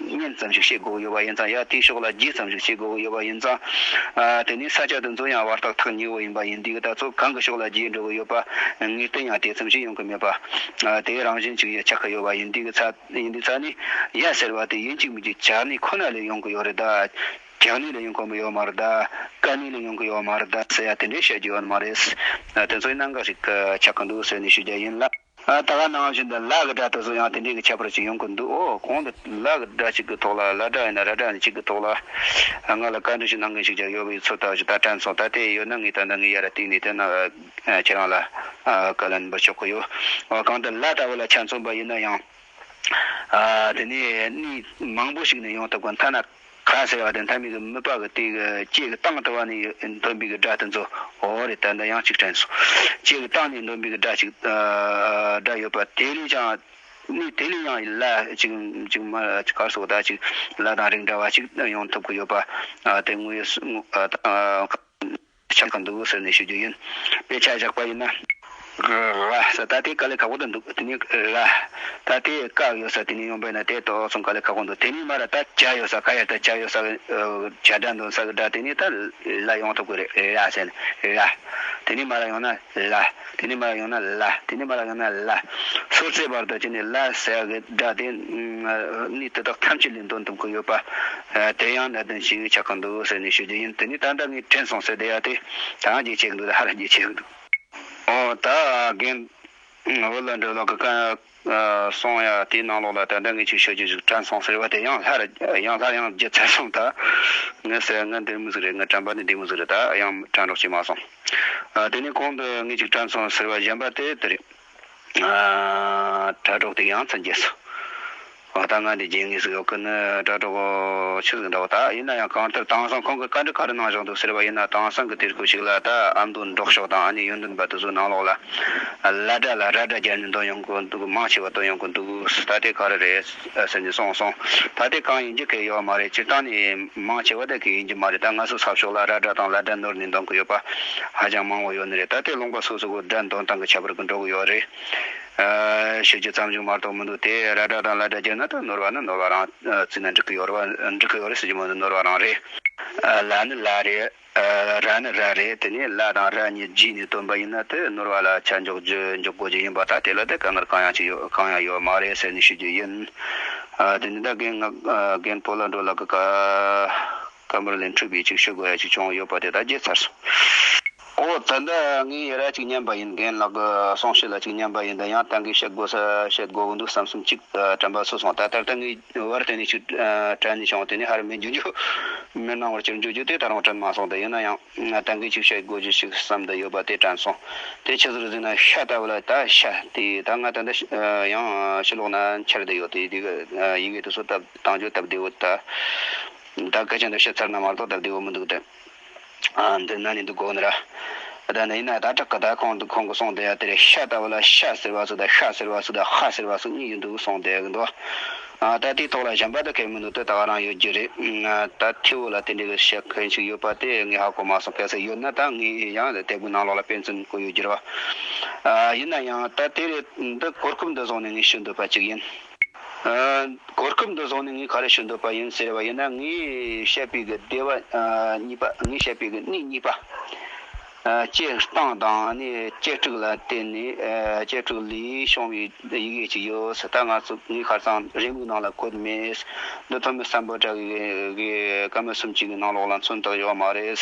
བསྙེན་ཙམ་ཞིག་བྱེད་དགོས་ཀྱི་ཡོད་པ་ཡིན་ཙང་། ཡར་དེའི་ཕྱོགས་ལ་རྒྱས་ཙམ་ཞིག་བྱེད་དགོས་ཀྱི་ཡོད་པ་ཡིན་ཙང་། དེ་ནས་ས་ཆ་དེ་ཚོ་ཡང་བར་ཐག་ཐག་ཉེ་བོ་ཡིན་པ་ཡིན་དུས་ཀྱི་ད་ཚོ་གང་གི་ཕྱོགས་ལ་རྒྱས་འགྲོ་གི་ཡོད་པ་ངེས་གཏན་ཡང་དེ་ཙམ་ཞིག་ཡོང་གི་མེད་པ། དེའི་རང་བཞིན་ཅིག་ཡང་ཆགས་ཀྱི་ཡོད་པ་ཡིན་དུས་ཀྱི་ཚ་ཡིན་དུས་ཚ་ནས་ཡ་ཟེར་བ་དེ་ཡིན་གཅིག་མིན་གཅིག་བྱ་ནི་ཁོ་ན་ལས་ཡོང་གི་ཡོད་རེད་ད། རྒྱག་ནི་ལ་ཡོང་གི་ཡོད་མ་རེད་ད། དཀའ་ནི་ལ་ཡོང་གི་ཡོད་མ་རེད་ད་ཟེར་ཡ་དེ་འདྲའི་བཤད་རྒྱུ་ཡོད་མ་རེད། དེ་ཚོའི་གནད་འགག་ཞིག་ཆགས་ཀྱི་འདུག་ཟེར་ནས་ཞུ་རྒྱུ་ཡིན་ལ། ད་ག་ནང་བཞིན་དུ་ལ་གི་སྒྲ་དེ་ཚོ་ཡང་དེ་འདྲའི་གི་ཁྱད་པར་ཅིག་ཡོང་གི་འདུག་ཨོ་གོང་དུ་ལ་གི་སྒྲ་གཅིག་གི་ཐོག་ལ་ལ་སྒྲ་ཡིན་ན་ར་སྒྲ་ཡིན་ན་གཅིག་གི་ཐོག་ལ་ང་ལ་བཀའ་འདྲི་ཞིག་གནང་མཁན་ཞིག་ཀྱང་ཡོད་པའི་ཚོད་ལྟ་ཞིག་ད་དྲན་སོང་། ད་དེ་ཡོད་ན་ངས་ད་ལྟ་ངས་ཡར་བལྟས་ནས་དེ་ན་ཁྱེད་རང་ལ་བཀའ་ལན་འབུལ་ཆོག་གི་ཡོད། ཨོ་གང་ལྟར་ལ་ལྟ་བུ་ལ་ཆ་མཚོན་པ་ཡིན་ན་ཡང་། ཨ། དེ་ནས་གནས་མང་པོ་ཞིག་ནས་ཡོང་ཐུབ་གི། ཐ་ན་ག་ཟེར་བ་དེ་མཐའ་མའི་གི་མིད་པ་གི་སྟེང་གི་ལྕེ་གི་སྟེང་དུ་བ་ནས་འདོན་པའི་གི་སྒྲ་དེ་ཚོ་འོ་རེད། ད་འདི་ཡང་གཅིག་དྲན་སོང་། ལྕེ་གི་སྟེང་ནས་འདོན་པའི་གི་སྒྲ་ཅིག་ཨ། སྒྲ་ཡོད་པ་དེ་ལས་ཀྱང་གནས་དེ་ལས་ཡང་ལ་ཅིག་ཅིག་མ་ཅིག་ག་སོགས་ད་ཅིག་ལ་དང་རིགས་འདྲ་བ་ཅིག་ཡོང་ཐུབ་གི་ཡོད་པ། ཨ། དེ་དངོས་ཡོད་ཨ། ཆགས་ཀྱི་འདུག་ཟེར་ནས་ཞུ་རྒྱུ་ཡིན། དཔེ་ཆ་བཞག་པ་ཡིན་ན། ར་ས་ད་དེ་དཀའ་ལས་ཁག་པོ་འདུག་དེ་ནས་ར། ད་དེ་ཀ་ཡོད་ས་དེ་ནས་ཡོང་པས་ན་དེ་ཏོག་ཙམ་དཀའ་ལས་ཁག་པོ་འདུག་དེ་ནས་མར་ད་ཇ་ཡོད་ས་ཁ་ཡར་ད་ཇ་ཡོད་ས་གི་ཇ་སྒྲ་འདོན་ས་གི་སྒྲ་དེ་ནས་ད་ལ་ཡོང་ཐུབ་ཀྱི་རེད། ར་ཟེར་ནས་ར། དེ་ནས་མར་ཡོང་ན་ལ། དེ་ནས་མར་ཡོང་ན་ལ། དེ་ནས་མར་ཡོང་ན་ལ། སོར་ཚེ་བར་དུ་ཅི་ནས་ལ་ཟེར་གི་སྒྲ་དེ་ནི་དེ་དག་ཐམས་ཅད་ལས་འདོན་ཐུབ་ཀྱི་ཡོད་པ། དེ་ཡང་གནད་དོན་ཞིག་ཆགས་ཀྱི་འདུག་ཟེར་ནས་ཞུ་རྒྱུ་ཡིན། དེ་ནི་ད་ལྟ་ངས་དྲན་སོང་ཟེར་བསྡད་ཡ་དེ་ད་རྒྱས་ཆེ་གི་འདུག་ད་ཧ་ར་རྒྱས་ཆེ་གི་འདུག་ཨོ་ད་རྒན་བུ་ལ་འགྲོ་ལོག་གི་ཀ་གསུང་ཡ་དེའི་ནང་ལོགས་ལ་ད་ལྟ་ངས་ཅིག་ཤོད་རྒྱུ་ཞིག་དྲན་སོང་ཟེར་བ་དེ་ཡང་སླར་ཡང་སླར་ཡང་བརྗེད་ཚར་སོང་། ད་ངས་ཟེར་ང་འདི་མོ་ཟིག་རེད། ང་དྲན་པ་ནི་འདི་མོ་ཟིག་རེད། ད་ཡང་དྲན་རོགས་བྱེད་མ་སོང་། དེ་ནས་གོང་དུ་ངས་ཅིག་དྲན་སོང་ཟེར་བ་གཞན་པ་དེ་དེ་རེད། ཨ། དྲ་གྲོགས་དེ་ཡང་ཚུར་འགྱེལ་སོང་། ཨ། ད་ང་འདི་རྒྱལ་ངེས་སུ་ཡོད་གི་ནི་དྲ་གྲོགས་ཆི་ཟིག་འདྲ་བོ། ད་ཡིན་ན་ཡང་གང་ལྟར་དེང་སང་ཁོང་གི་བཀའ་འདྲི་ག་རེ་གནང་བཞག་འདུག་ཟེར་བ་ཡིན་ན། དེང་སང་གི་དུས་སྐབས་ཤིག་ལ་ད་ཨ་མདོ་འབྲོག་ཕྱོགས་དང་ཨ་ནི་ཡོན་ཏན་པ་དེ་ཚོའི་ནང་ལོགས་ལ་ལ་སྒྲ་ལ་ར་སྒྲ་སྦྱར་ནས་འདོན་ཡོང་གི་འདུག་མང་ཆེ་བ་འདོན་ཡོང་གི་འདུག་ད་དེ་ག་རེ་རེད་ཟེར་ནས་གསུངས་སོང་། ད་དེ་གང་ཡིན་རྒྱུ་གལ་ཡོད་མ་རེད། སྤྱིར་བཏང་ནས་མང་ཆེ་བ་དེ་གི་ཡིན་རྒྱུ་མ་རེད། ད་ང་ཚོ་ས་ཕྱོགས་ལ་ར་སྒྲ་དང་ལ་སྒྲ་ནོར་ནས་འདོན་གི་ཡོད་པ་ཧ་ཅང་མང་བོ་ཡོད་ནི་རེད། ད་དེ་ལུང་པ་སོ་སོ་གི་སྒྲ་འདོན་སྟངས་གི་ཁྱད་པར་གི་འགྲོ་གི་ཡོད་རེད། ཨ། ཤོད་རྒྱུ་ཙམ་ཞིག་མ་གཏོགས་མི་འདུག་དེ་ར་སྒྲ་དང་ལ་སྒྲ་སྦྱར་ན་ད་ནོར་བ་ནི་ནོར་བ་རང་བརྩིས་ན་འགྲིག་གི་ཡོད་རེད་བ། འགྲིག་གི་ཡོད་རེད་ཟེར་རྒྱུ་མི་འདུག་ནོར་བ་རང་རེད། ཨ། ལ་ནི་ལ་རེད། ཨ། ར་ནི་ར་རེད། དེ་ནས་ལ་དང་ར་གཉིས་བརྗེས་ནས་བཏོན་པ་ཡིན་ན་དེ་ནོར་བ་ལ་ཆ་འཇོག་རྒྱུ་འཇོག་དགོས་རྒྱུ་ཡིན་པ། ད་དེ་ལ་དེ་དཀའ་ངལ་གང་ཡང་ཅིག་ཡོད་གང་ཡང་ཡོད་མ་རེད་ཟེར་ནས་ཞུ་རྒྱུ་ཡིན། ཨ། དེ་ནས་ད་རྒན་ང་རྒན་སྤོ་ལགས་འགྲོ་ལགས་ཀྱི་བཀའ་བཀའ་འབུལ་ལས་འཕྲོས་པའི་ཅིག་ཞུ་དགོས་ཡ་ཅིག་བྱུང་ཡོད་པ་དེ་ད་བརྗེད་ཚར་སོང་། ཨོ་ད་ལྟ་ངས་ཡ་ར་ཅིག་ཉན་པ་ཡིན། རྒན་ལགས་ཀྱི་གསུང་བཤད་ལ་ཅིག་ཉན་པ་ཡིན། ད་ཡང་ད་གིན་བཤད་དགོས་ས་བཤད་དགོས་ཀྱི་འདུག་བསམ་བསམ་ཅིག་ཨ། དྲན་པ་གསོས་སོང་། ད་ལྟར་ད་ངས་བར་དེ་ནས་ཅིག་ཨ། དྲན་ནས་བྱུང་། དེ་ནས་ཧ་ར་མི་འཇུ་རྒྱུ་མི་སྣང་བར་ཅིག་འཇུ་རྒྱུ་དེ་ད་རུང་དྲན་མ་སོང་། ད་ཡིན་ན་ཡང་ད་གིན་ཅིག་བཤད་དགོས་རྒྱུ་ཞིག་བསམ་བསྡད་ཡོད་པ་དེ་དྲན་སོང་། དེ་ཆི་ཟིག་རེད་ཟེར་ན་ཤ་ལྟ་བུ་ལ་ད་ཤ་དེ་ད་ང་ད་ལྟ་ཨ། ཡང་ཕྱི་ལོགས་ན་འཆར་བསྡད་ཡོད། དེ་དེ་གི་ཨ། ཡི་གེ་དེ་ཚོ་སྟབས་བཏང་རྒྱུ་སྟབས་བདེ་བོ་ད། ད་སྐད་ཆ་འདི་བཤད་ཚར་ན་མ་གཏོགས་སྟབས་བདེ་བོ་མི་འདུག་སྟེ། ཨ། འདི་ན་ནི་འདུག་གོ་ནི་ར། ད་ནི་ཡིན་ན་ད་དྲག་གི་ད་ཁོང་ཁོང་གི་གསུང་དེ་ཡ་དེ་རེད། ཤ་ལྟ་བུ་ལ་ཤ་ཟེར་བ་སུ་དང་ཤ་ཟེར་བ་སུ་དང་ཤ་ཟེར་བ་སུ་གཉིས་ཡོད་འདུག་གསུང་དེ་གི་འདུག་ཨ། ད་དེའི་ཐོག་ལ་གཞན་པ་ད་གལ་མི་འདུག་དེ་ད་ག་རང་ཡོད་རྒྱུ་རེད། ཨ། ད་ཐེ་བོ་ལ་དེ་འདྲའི་གི་བཤད་མཁན་ཞིག་ཡོད་པ་དེ་ངས་ཧ་གོ་མ་སོང་། གལ་སྲིད་ཡོད་ན་ད་ངས་ཡང་དེབ་གི་ནང་ལོགས་ལ་དཔེ་མཚོན་བཀོད་ཡོད་རྒྱུ་རེད་བ། ཨ། ཡིན་ན་ཡང་ད་དེ་རེད། འདི་གོ་སྐབས་འདི་བཟུང་ནས་ངས་ཞུ་འདོད་པ་ཅིག་ཡིན། ཨ། གོ་སྐབས་འདི་བཟུང་ནས་ངས་ག་རེ་ཞུ་འདོད་པ་ཡིན་ཟེར་བ་ཡིན་ན། ངས་བཤད་པའི་གི་སྡེ་བ་ཨ། གཉིས་པ། ངས་བཤད་པའི་གི་གནས་གཉིས་པ། ཨ། སྐྱེ་སྟངས་དང་ནི་སྐྱེ་འགྲིག་ལ་བརྟེན་ནས། ཨ། སྐྱེ་འགྲིག་ལས་བྱུང་བའི་ཡི་གེ་ཅིག་ཡོད་ཟེར། ད་ང་ཚོ་ངས་ཁ་སང་རེའུ་མིག་ནང་ལ་བཀོད་མེད། འདི་ཐོན་མི་སམ་བྷོ་ཊ་གི་གི་བཀའ་མོལ་སུམ་ཅུ་གི་ནང་ལོགས་ལ་མཚོན་རྟགས་ཡོད་མ་རེད།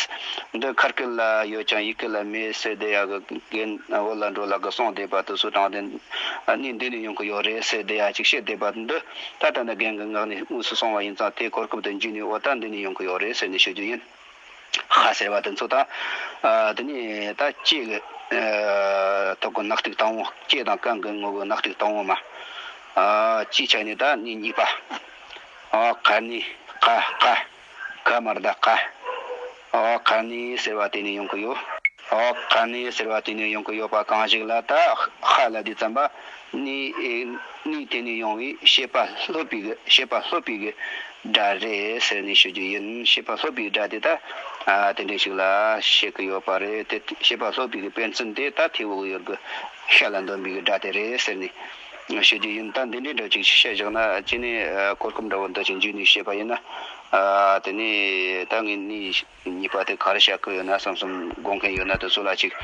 འདི་ཁ་སྐད་ལ་ཡོད་ཀྱང་ཡི་གེ་ལ་མེད་ཟེར་བསྡད་ཡ་གི་རྒན་བོད་ལ་འགྲོ་ལ་གི་གསུང་བསྡད་པ་དེ་ཚོ་དྲང་བདེན། ཨ། གནས་འདི་ནས་ཡོང་གི་ཡོད་རེད་ཟེར་བསྡད་ཡ་ཅིག་བཤད་བསྡད་པ་འདི། ད་ལྟ་འདི་རྒན་གྱི་ངག་ནས་དངོས་སུ་གསུངས་པ་ཡིན་ཙང་དེ་གོ་སྐབས་དེ་འཇུས་ནས། འོ་ད་འདི་ནས་ཡོང་གི་ཡོད་རེད་ཟེར་ནས་ཞུ་རྒྱུ་ཡིན། ཤ་ཟེར་བ་དེ་ཚོ་ད། ཨ། དེ་ནས་ད་ལྕེ་གི་ཨ། ཐོག་གི་ནག་ཐིག་དང་པོ། ལྕེ་དང་རྐན་གི་ངོ་གི་ནག་ཐིག་དང་པོ་མ། ཨ། ལྕེ་ཆ་ནས་ད་གནས་གཉིས་པ། ཨ། ཀ་ནི། ཀ་ཀ་ཀ་མ་ར་ད་ཀ། ཨོ། ཀ་ནི་ཟེར་བ་དེ་ནས་ཡོང་གི་ཡོད། ཨོ་ཀ་ནི་ཟེར་བ་དེ་ནས་ཡོང་གི་ཡོད་པ་གང་ཞིག་ལ། ད་ཧ་ལ་དེ་ཙམ་པ་ནི་ནི་དེ་ནས་ཡོང་བའི་བྱེད་པ་སློབ་པའི་གི་བྱེད་པ་སློབ་པའི་གི་སྒྲ་རེད་ཟེར་ནས་ཞུ་རྒྱུ་ཡིན། བྱེད་པ་སློབ་པའི་སྒྲ་དེ་ད་ཨ་དེ་འདྲ་ཞིག་ལ་བཤད་གི་ཡོད་པ་རེད། དེ་བྱེད་པ་སློབ་པའི་གི་དཔེར་མཚོན་དེ་ད་ཐེ་བོ་གི་ཡོད་གི་ཤ་ལ་འདོན་པའི་གི་སྒྲ་དེ་རེད་ཟེར་ནས་ཞུ་རྒྱུ་ཡིན། ད་འདི་འདྲའི་འདྲ་ཅིག་བཤད་བཞག་ན་ཅི་ནས་གོ་སྐབས་འདྲ་བོ་འདི་ཅིག་འཇུས་ནས་བཤད་པ་ཡིན་ན། ཨ་དེ་ནས་ད་ངས་ནི་གཉིས་པ་དེ་ག་རེ་བཤད་གི་ཡོད་ན་བསམ་བསམ་དགོངས་མཁན་ཡོད་ན་དེ་ཚོ་ལ་ཅིག་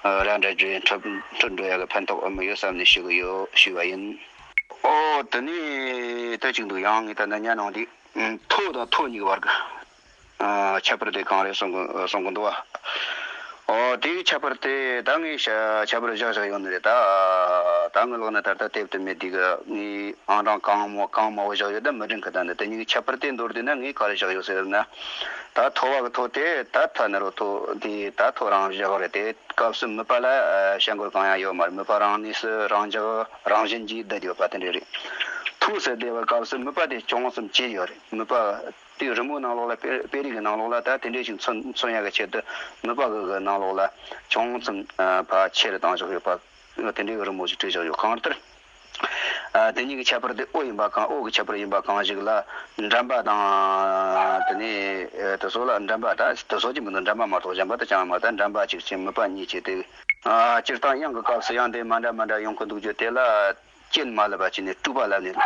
ཨ་ར་འདྲ་འདྲ་འཕྲོད་འཕྲོད་འགྲོ་ཡག་གི་ཕན་ཐོགས་ཨེ་མི་ཡོད་བསམ་ནས་ཞུ་གི་ཡོད་ཞུས་པ་ཡིན། ཨོ་དེ་ནས་ད་ཅིག་འདུག་ཡང་ངས་ད་ནི་ཉན་ནང་དེ་མཐོ་དང་མཐོ་གཉིས་ཀྱི་བར་གྱི་ཨ་ཁྱད་པར་དེ་གང་རེད་གསུང་གི་གསུང་གི་འདུག་བ། ཨོ་དེའི་ཁྱད་པར་དེ་ད་ངས་ཤ་ཁྱད་པར་བཞག་བཞག་ཡོད་ནི་རེད། ད་ད་ངའི་ལག་ན་ད་ལྟ་དེབ་དེ་མེད་དེ་གི་ངས་ཨང་གྲངས་གང་མང་གང་མང་བོ་བཞག་ཡོད། ད་མི་དྲན་གི། ད་ནི་དེ་གཉིས་ཀྱི་ཁྱད་པར་དེ་མདོར་བསྡུས་ན་ངས་ག་རེ་བཞག་ཡོད་ཟེར་ན། ད་མཐོ་བ་གི་མཐོ་དེ་ད་ཐ་ན་རོ་མཐོ་དེ་ད་མཐོ་རང་བཞག་རེད། དེ་སྐབས་སུ་མིད་པ་ལ་ཨ་བྱ་འགུལ་གང་ཡང་ཡོད་མ་རེད། མིད་པ་རང་གནས་སུ་རང་འཇགས་རང་བཞིན་གྱིས་བསྡད་ཡོད་པ་དེ་འདྲ་རེད། མཐོ་ཟེར་བསྡད་པའི་སྐབས་སུ་མིད་པ་དེ་ཅུང་ཙམ་བཅད་ཡོད་རེད། མིད་པ་དེའི་རི་མོའི་ནང་ལོགས་ལ་དཔེ་དཔེ་རིས་ཀྱི་ནང་ལོགས་ལ་ད་དེ་འདྲ་ཞིག་མཚོན་མཚོན་ཡག་གི་ཆེད་དུ་མིད་པ་གི་གི་ནང་ལོགས་ལ་ཅུང་ཙམ་ཨ་ཕར་ཆེ་རུ་བཏང་བཞག་ཡོད་པ། དེ་འདྲའི་རི་མོ་ཞིག་བྲིས་བཞག་ཡོད། གང་ལྟར། ཨ་དེ་གཉིས་ཀྱི་ཁྱད་པར་དེ་འོད་ཡིན་པ་གང་། འོད་ཀྱི་ཁྱད་པར་ཡིན་པ་གང་ཞིག་ལ་འགྲམ་པ་དང་། དེ་ནས་ཨ་དེ་ཚོ་ལ་འགྲམ་པ་ད་དེ་ཚོ་གཅིག་མི་འདུག་འགྲམ་པ་མ་གཏོགས་གཞན་པ་དེ་ཅང་མ། ད་འགྲམ་པ་གཅིག་ཅིང་མིད་པ་གཉིས་བཅས་ཏེ། ཨ་སྤྱིར་བཏང་དབྱངས་ཀྱི་སྐབས་སུ་དབྱངས་དེ་མ་འདྲ་མ་འདྲ་ཡོང་གི་འདུག་རྒྱུ་དེ་ལ་རྐྱེན་མ་ལབ་པ་བྱས་ནས་སྤྲོས་པ་ལབ་ནས་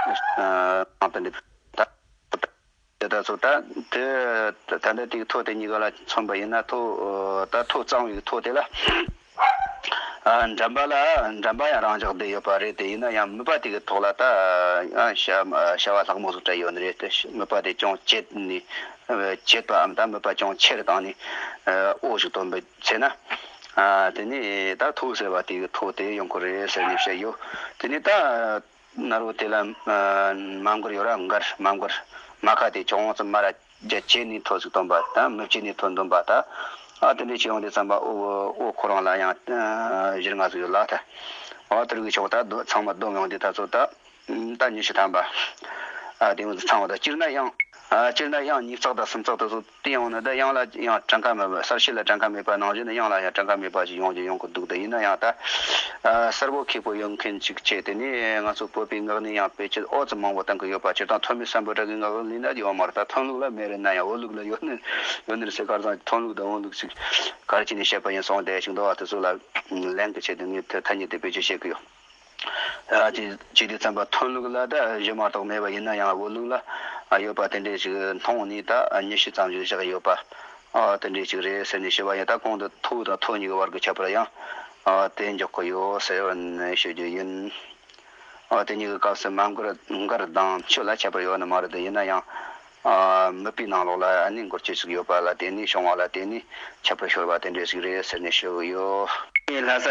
ཨ་དེ་འདྲ། ད་དེ་ད་ཚོ་ད་དེ་ད་ལྟ་དེའི་མཐོ་དེ་གཉིས་ཀ་ལ་མཚོན་པ་ཡིན་ན། མཐོ་ད་མཐོ་གཙང་བའི་མཐོ་དེ་ལ་ཨ་འགྲམ་པ་ལ་འགྲམ་པ་ཡང་རང་འཇགས་བསྡད་ཡོད་པ་རེད། དེ་ཡིན་ན་ཡང་མིད་པ་དེ་གི་ཐོག་ལ་ད་ཨ་བྱ་བྱ་བ་ལྷག་མོ་ཟིག་སྤྲད་ཡོད་ནི་རེད། དེ་མིད་པ་དེ་ཅུང་བཅད་ནས་བཅད་པའམ་ད་མིད་པ་ཅུང་ཆེ་རུ་བཏང་ནས་འོད་ཞིག་སྟོན་པ་བྱས་ན། ཨ་དེ་ནས་ད་མཐོ་ཟེར་བ་དེ་གི་མཐོ་དེ་ཡོང་གི་རེད་ཟེར་ནས་བཤད་ཡོད། དེ་ནས་ད། ནར་བོ་དེ་ལ་ཨ་མ་མགར་ཡོད་ར། མགར་མ་མགར་མ་ཁ་དེ་ཅུང་ཙམ་མར་ར་རྒྱ་བཅད་ནས་མཐོ་ཟིག་སྟོན་པ་དང་། མི་བཅད་ནས་མཐོ་འདོན་པ་དང་། ཨ་དེ་འདྲ་བྱས་ཡོང་དུས་ཙམ་པ་འོ་འོ་ཁོ་རང་ལ་ཡང་ཨ་གཞིར་ང་ཟིག་ཡོད་ལ། ད་ཨ་དེ་རིགས་ཀྱི་ཕྱོགས་ད་རྡོ་ཚང་མ་བསྡོམས་ཡོང་དུས་ད་ཚོ་ད་ད་ཉི་ཤུ་ཐམ་པ་ཨ་དེ་མོ་ཚང་བ་ད། སྤྱིར་ན་ཡང་ཨ་སྤྱིར་ན་ཡང་ཉིས་བརྩེགས་དང་སུམ་བརྩེགས་དེ་ཚོ། དེ་ཡང་ན་ད་དབྱངས་ལ་ཡང་གྲངས་ཀ་མེད་པ། གསལ་བྱེད་ལ་གྲངས་ཀ་མེད་པ་ནང་བཞིན་དབྱངས་ལ་ཡང་གྲངས་ཀ་མེད་པ་ཞིག་ཡོང་རྒྱུ་ཡོང་གི་འདུག་ད་ཡིན་ན་ཡང་ད་ཨ་གསལ་པོ་ཁེ་པོ་ཡོད་མཁན་ཅིག་བྱས། དེ་ནས་ང་ཚོ་བོད་པའི་ངག་ནས་ཡང་བེད་སྤྱོད་ཨོ་ཙམ་མང་པོ་བཏང་གི་ཡོད་པ། སྤྱིར་བཏང་ཐོན་མི་སམ་བྷོ་ཊ་གི་ངག་ལས་ན་ཡོད་མ་རེད། ད་ཐོན་ལུགས་ལ་མེད་རེད་ན་ཡང་བོད་ལུགས་ལ་ཡོད་ནི་ཡོད་ནི་རེད་ཟེར། ཁར་སང་ཐོན་ལུགས་དང་བོད་ལུགས་ཅིག་ག་རེ་བྱས་ནས་བཤད་པ་ཡིན་སོང་བསྡད་ཅིག་འདུག་བ། དེ་ཚོ་ལ་ལན་གི་ཆེད་དུ་ངས་ཐ་སྙད་དེ་བེད་སྤྱོད་བྱེད་གི་ཡོད། ཨ་ཅི་ཅི་དེ་ཙམ་པ་ཐོན་ལུགས་ལ་ད་གཞི་མ་གཏོགས་མེད་པ་ཡིན་ན་ཡང་བོད་ལུགས་ལ་ཨ་ཡོད་པ་དེ་འདྲས་ཞིག་མཐོང་ནས་ད་ཉི་ཤུ་ཙམ་ཞིག་བཞག་ཡོད་པ། ཨ་དེ་འདྲས་ཞིག་རེད་ཟེར་ནས་ཞུ་བ་ཡིན། ད་གོང་དུ་མཐོ་དང་མཐོ་གཉིས་ཀྱི་བར་གྱི་ཁྱད་པར་ཡང་ཨ་དེ་འཇོག་གི་ཡོད་ཟེར་བ་ནས་ཞུ་རྒྱུ་ཡིན། ཨ་དེ་གཉིས་ཀྱི་སྐབས་སུ་མ་མགར་མགར་དང་མཆུ་ལ་ཁྱད་པར་ཡོད་ནི་མ་རེད། དེ་ཡིན་ན་ཡང་ཨ་མིད་པའི་ནང་ལོགས་ལ་ཨ་ནི་མགུར་སྐྱོད་ཞིག་ཡོད་པ་ལ་བརྟེན་ནས། བྱུང་བ་ལ་བརྟེན་ནས་ཁྱད་པར་ཤོར་བ་དེ་འདྲས་ཞིག་རེད་ཟེར་ནས་ཞུ་གི་ཡོད། ལྷ་ས།